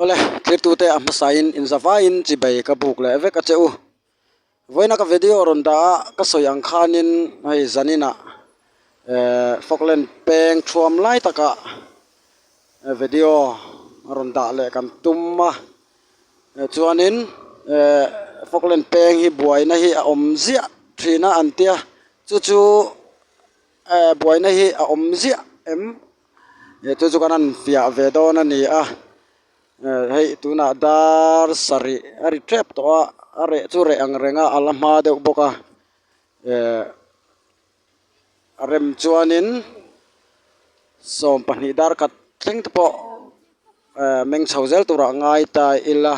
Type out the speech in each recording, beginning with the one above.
Awle, thirtute a hmasain inzavaiin chibei ka buk leh vek a che u. Vawiina ka video rawn dah a, ka sawi ang khanin hei zaninah eh Falkland peng thuam lai takah video rawn dah leh kan tum a. Chuanin eh Falkland peng hi buaina hi a awm ziah thin a an tia, chu chu eh buaina hi a awm ziah em? He chu chu kan han fiah ve dawn a ni a eh hei tunah dar sarih a ri tep tawh a a reh chu reh ang reng a a la hma deuh bawk a eh a rem chuanin 12 dar khat thleng te pawh eh meng chho zel turah ngai ta ila.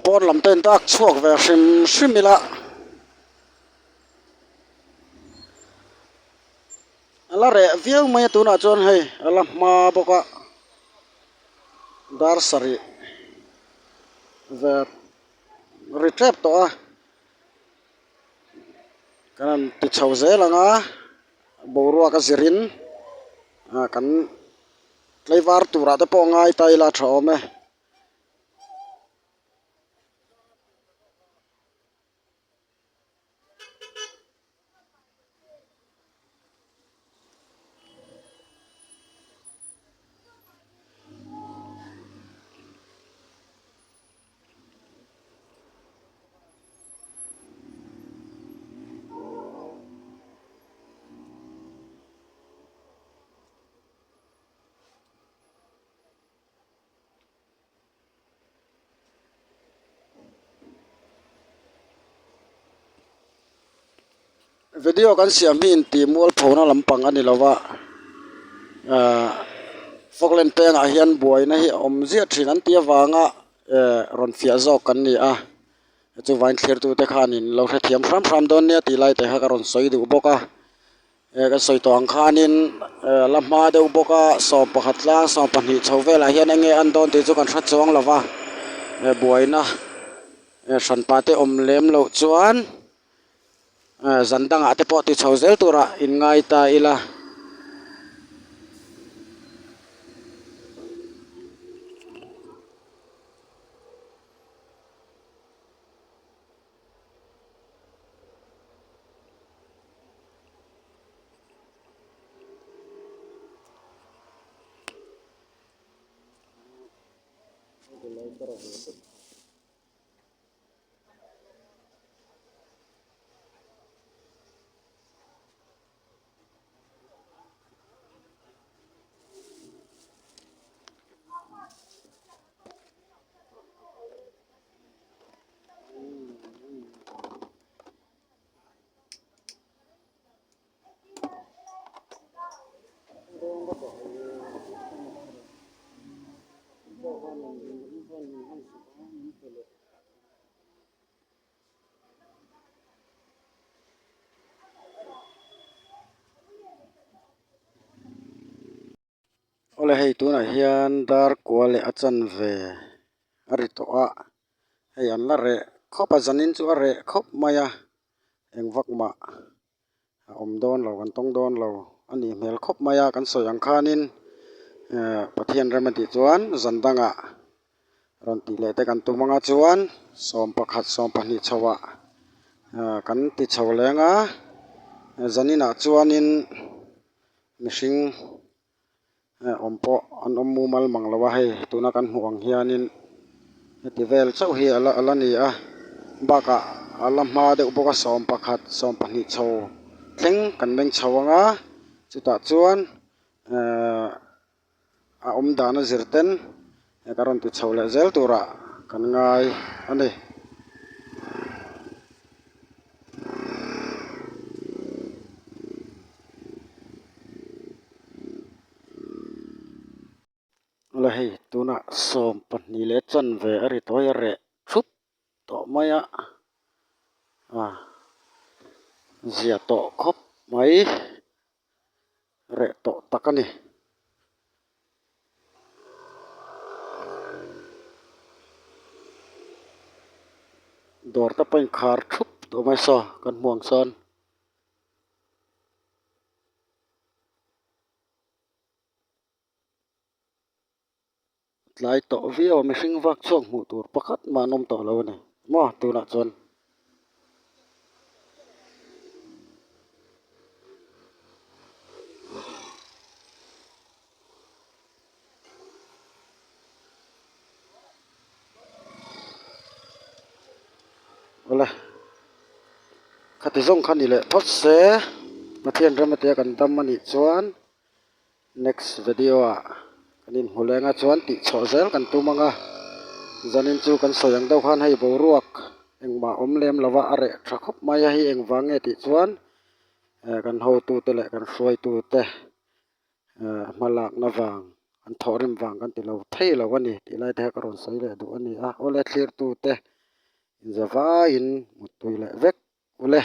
Pawn lam te in dak chhuak ve hrim hrim ila a la reh viau mai a tunah chuan hei a la hma bawk a dar sarih ve ri tep tawh a. Kan han ti chho zel ang a boruak a zirin ah kan tlaivar turah te pawh ngai ta ila a tha awm e. Video kan siam hi intih mualphona lampang a ni lo va ahh Falkland pengah hian buaina hi a awm ziah thin an tih avanga eh rawn fiah zawk kan ni a chuvain thlirtute khanin lo hrethiam hram hram dawn nia tih lai te kha ka rawn sawi duh bawk a eh ka sawi tawh ang khanin eh la hma deuh bawk a 11 tlang 12 chho velah hian eng nge an dawn tih chu kan hre chuang lo va eh buaina eh hranpa te awm lem loh chuan. Zan dangah te pawh ti chho zel turah in ngai ta ila. Awle hei tunah hian dar kua leh a chanve a ri tawh a hei an la reh khawp a zanin chu a reh khawp mai a eng vak mah. a awm dawn lo kan tawng dawn lo a nih hmel khawp mai a kan sawi ang khanin ehh Pathian rem a tih chuan zan dangah rawn tih leh te kan tum anga chuan 11 12 chhoah ehh kan ti chho leng a zaninah chuanin mihring. Awm pawh an awm mumal mang lo a hei tuna kan hmuh ang hianin heti vel chauh hi a la a la ni a bakah a la hma deuh bawk a 11 12 chho thleng kan meng chho ang a chutah chuan ehh a awm dan a zir ten ka rawn ti chho leh zel turah kan ngai a ni. Awle hei tunah 12 leh chanve a ri tawh a hei a reh thup tawh mai a ah zia tawh khawp mai reh tawh tak a ni. Dawr te pawh a inkhar thup tawh mai saw kan hmuh ang sawn. Tlai tawh viau a mihring vak chhuak hmuh tur pakhat mah an awm tawh lo a ni maw tunah chuan. Awle khati zawng kha ni leh phawt se Pathian rem atia kan dam anih chuan. Next video ah kan inhmu leng a chuan tih chhuah zel kan tum ang a, zanin chu kan sawi ang deuh khan hei boruak engmah awm lem lo va a reh tha khawp mai a, hei engvang nge tih chuan eh kan hotute leh kan hruaitute eh hmalakna vang an thawhrim vang kan ti lo thei lo a ni tih lai te kha ka rawn sawi leh duh a ni a, awle thlirtute inzavaiin muttui leh vek ule.